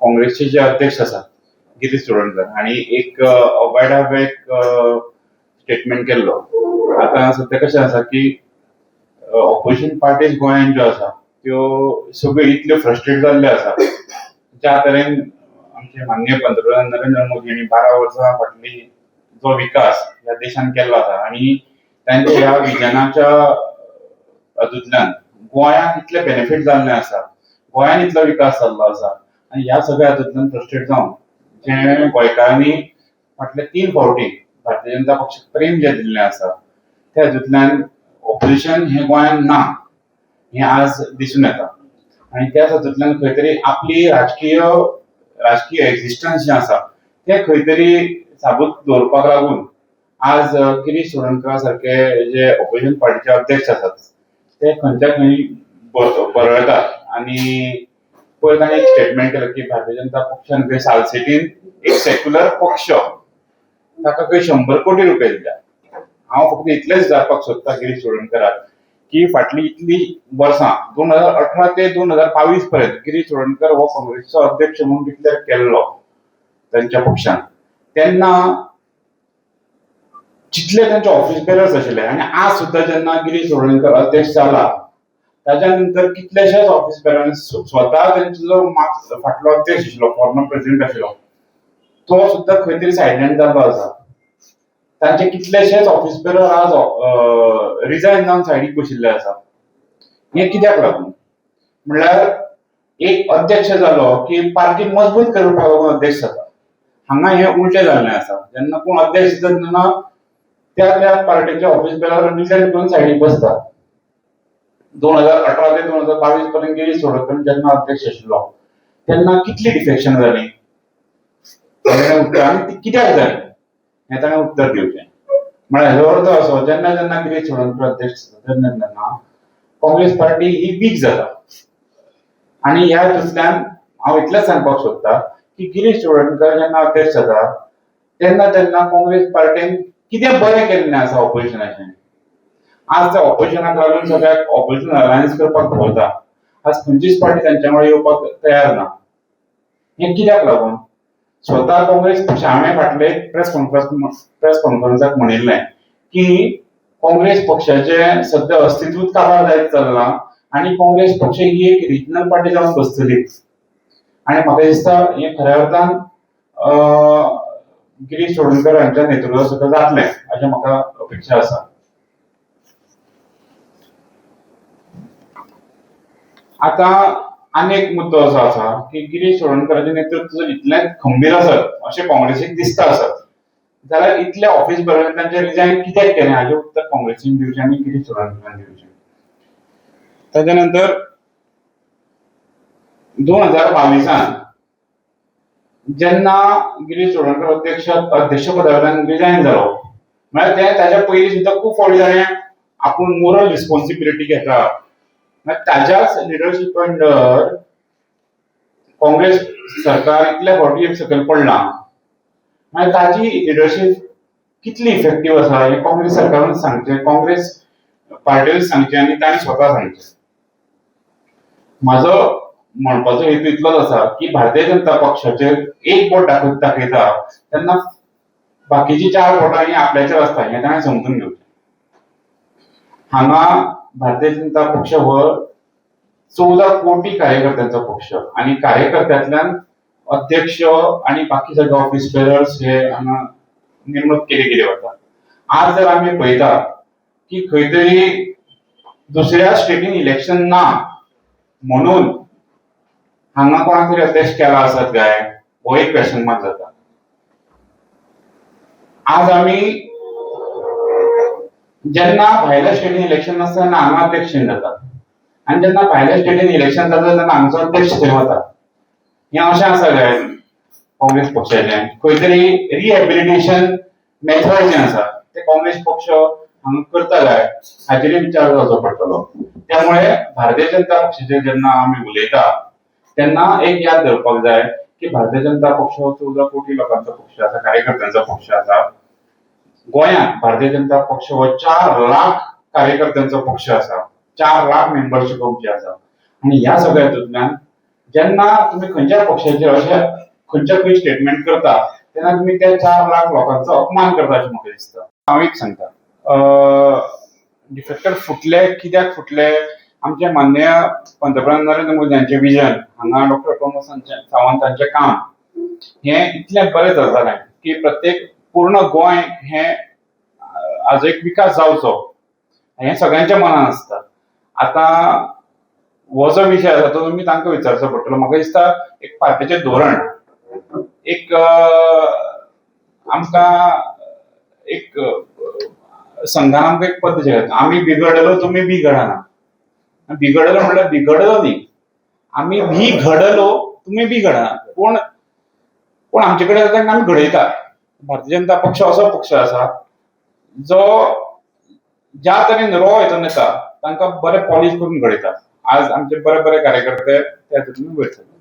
काँग्रेसचे जे अध्यक्ष आसात गिरीश चोडणकर हांणी एक अवायडा एक स्टेटमेंट केल्लो. आतां सद्या कशें आसा की ऑपोजिशन पार्टीज गोंयांत ज्यो आसा त्यो सगळ्यो इतल्यो फ्रस्ट्रेट जाल्ल्यो आसा, ज्या तरेन आमचे माननीय पंतप्रधान नरेंद्र मोदी हांणी 12 वर्सां फाटली जो विकास ह्या देशान केल्लो आसा आनी तांच्या ह्या विजनाच्या हातूंतल्यान गोंयांक इतले बेनिफीट जाल्ले आसा, गोंयांत इतलो विकास जाल्लो आसा आनी ह्या सगळ्या हातूंतल्यान फ्रस्ट्रेट जावन जे गोंयकारांनी फाटले 3 फावटी भारतीय जनता पक्षाक प्रेम जें दिल्लें आसा त्या हातूंतल्यान ऑपोजिशन हें गोंयांत ना हें आज दिसून येता आनी त्याच हातूंतल्यान खंय तरी आपली राजकीय राजकीय एक्झिस्टन्स जें आसा तें खंय तरी साबूत दवरपाक लागून आज गिरीश चोडणकर सारके जे ऑपोजिशन पार्टीचे अध्यक्ष आसात ते खंयच्या खंय बरळतात. आनी पयर ताणें एक स्टेटमेंट केलें की भारतीय जनता पक्षान खंय सालसेटीन एक सेक्युलर पक्ष ताका खंय 100 कोटी रुपया दिल्या. हांव फक्त इतलेंच विचारपाक सोदता गिरीश चोडणकराक की फाटली इतली वर्सां 2018 ते 2022 पर्यंत गिरीश चोडणकर हो काँग्रेसचो अध्यक्ष म्हणून डिक्लेअर केल्लो तांच्या पक्षान, तेन्ना जितले तांचे ऑफिस बेरर्स आशिल्ले आनी आज सुद्दां जेन्ना गिरीश चोडणकर अध्यक्ष जाला ताच्या नंतर कितलेशेच ऑफिस बेरर्स स्वता तेंचो जो फाटलो अध्यक्ष आशिल्लो, फॉर्मर प्रेसिडेंट आशिल्लो, तो सुद्दां खंय तरी सायडलायन जाल्लो आसा. तांचे कितलेशेच ऑफिस बेरर आज रिजायन जावन सायडीक बशिल्ले आसा. हें कित्याक लागून? म्हणल्यार एक अध्यक्ष जालो की पार्टी मजबूत करपाक लागून अध्यक्ष जाता. हांगा हें उलटें जाल्लें आसा. जेन्ना कोण अध्यक्ष जाता तेन्ना त्या त्या पार्टीचे ऑफिस बेरर रिजायन करून सायडीक बसता. 2018 ते 2022 पर्यंत गिरीश चोडणकर जेन्ना अध्यक्ष आशिल्लो तेन्ना कितली डिफेक्शन जाली आनी ती कित्याक जाली हें ताणें उत्तर दिवचें. म्हळ्यार हेजो अर्थ असो, जेन्ना जेन्ना गिरीश चोडणकर अध्यक्ष जाता तेन्ना तेन्ना काँग्रेस पार्टी ही वीक जाता. आनी ह्या हातूंतल्यान हांव इतलेंच सांगपाक सोदता की गिरीश चोडणकर जेन्ना अध्यक्ष जाता तेन्ना तेन्ना काँग्रेस पार्टीन कितें बरें केल्लें आसा ऑपोजिशनाचें. आज त्या ऑपोजिशनाक लागून सगळ्याक ऑपोजिशन अलायन्स करपाक भोंवता. आज खंयचीच पार्टी तांच्या वांगडा येवपाक तयार ना. हें कित्याक लागून? स्वता काँग्रेस पक्ष, हांवें फाटले प्रेस कॉन्फरन्साक म्हणिल्लें की काँग्रेस पक्षाचें सद्या अस्तित्वूच काबार जायत चल्लां आनी काँग्रेस पक्ष ही एक रिजनल पार्टी जावन बसतली. आनी म्हाका दिसता हें खऱ्या अर्थान गिरीश चोडणकर हांच्या नेतृत्वा सुद्दां जातलें अशें म्हाका अपेक्षा आसा. आतां आनी एक मुद्दो असो आसा की गिरीश चोडणकराचें नेतृत्व जर इतलेंच खंबीर आसत अशें काँग्रेसीक दिसता आसत जाल्यार इतले ऑफिस बरोबर तांचें रिजायन कित्याक केलें हाजें उत्तर काँग्रेसीन दिवचें आनी गिरीश चोडणकरान दिवचें. ताच्या नंतर 2022 जेन्ना गिरीश चोडणकर अध्यक्षपदा वयल्यान रिजायन जालो, म्हळ्यार ते ताच्या पयलीं सुद्दां खूब फावटी ताणें आपूण मोरल रिस्पॉन्सिबिलिटी घेता, ताच्याच लिडरशीप अंडर काँग्रेस सरकार इतल्या फावटी सकयल पडलां, मागीर ताजी लिडरशीप कितली इफेक्टीव आसा हें काँग्रेस सरकारान सांगचें, काँग्रेस पार्टीन सांगचें आनी ताणें स्वता सांगचें. म्हाजो म्हणपाचो हेतू इतलोच आसा की भारतीय जनता पक्षाचेर एक बोट दाखयता तेन्ना बाकीची 4 बोटां ही आपल्याचेर आसता हें ताणें समजून घेवचें. हांगा भारतीय जनता पक्ष हो 14 कोटी कार्यकर्त्यांचो पक्ष आनी कार्यकर्त्यांतल्यान अध्यक्ष आनी बाकी सगळे ऑफिस बेरर्स हे हांगा नेमणूक केली गेली वता. आज जर आमी पळयता की खंय तरी दुसऱ्या स्टेटीन इलेक्शन ना म्हणून हांगा कोणाक तरी अध्यक्ष केला आसत काय हो एक क्वेश्चन मार्क जाता. आज आमी जेन्ना भायल्या स्टेटीन इलेक्शन नासता तेन्ना हांगा अध्यक्ष जाता आनी जेन्ना भायल्या स्टेटीन इलेक्शन जाता तेन्ना हांगचो अध्यक्ष थंय वता. हें अशें आसा काय काँग्रेस पक्षाचें खंय तरी रिहेबिलिटेशन मेथड जें आसा तें काँग्रेस पक्ष हांगा करता काय हाचेरूय विचार जावचो पडटलो. त्यामुळे भारतीय जनता पक्षाचेर जेन्ना आमी उलयता तेन्ना एक याद दवरपाक जाय की भारतीय जनता पक्ष हो 14 कोटी लोकांचो पक्ष आसा, कार्यकर्त्यांचो पक्ष आसा. गोंयांत भारतीय जनता पक्ष हो 4 लाख कार्यकर्त्यांचो पक्ष आसा, 4 लाख मेंबरशीप आमची आसा आनी ह्या सगळ्या हातूंतल्यान जेन्ना तुमी खंयच्या पक्षाचेर अशें खंयच्या खंय स्टेटमेंट करता तेन्ना तुमी त्या 4 लाख लोकांचो अपमान करता अशें म्हाका दिसता. हांव एक सांगता, डिफेक्टर फुटले कित्याक फुटले? आमचे माननीय पंतप्रधान नरेंद्र मोदी हांचे विजन, हांगा डॉक्टर प्रमोद सावंत हांचें काम हें इतलें बरें चलतालें की प्रत्येक पूर्ण गोंय हें हाजो एक विकास जावचो हें सगळ्यांच्या मनान आसता. आतां हो जो विशय आसा तो तुमी तांकां विचारचो पडटलो. म्हाका दिसता एक पार्टीचें धोरण, एक आमकां एक संघान आमकां एक पद्दत शिकयता, आमी बिघडलो तुमी बिघडना. बिघडलो म्हणल्यार बिघडलो न्ही, आमी भी घडलो तुमी बी घडना. पूण पूण आमचे कडेन तांकां आमी घडयता. भारतीय जनता पक्ष असो पक्ष आसा जो ज्या तरेन रॉ हितून येता तांकां बरे पॉलिश करून घडयता. आज आमचे बरे बरे कार्यकर्ते त्या हितून वयर सरले.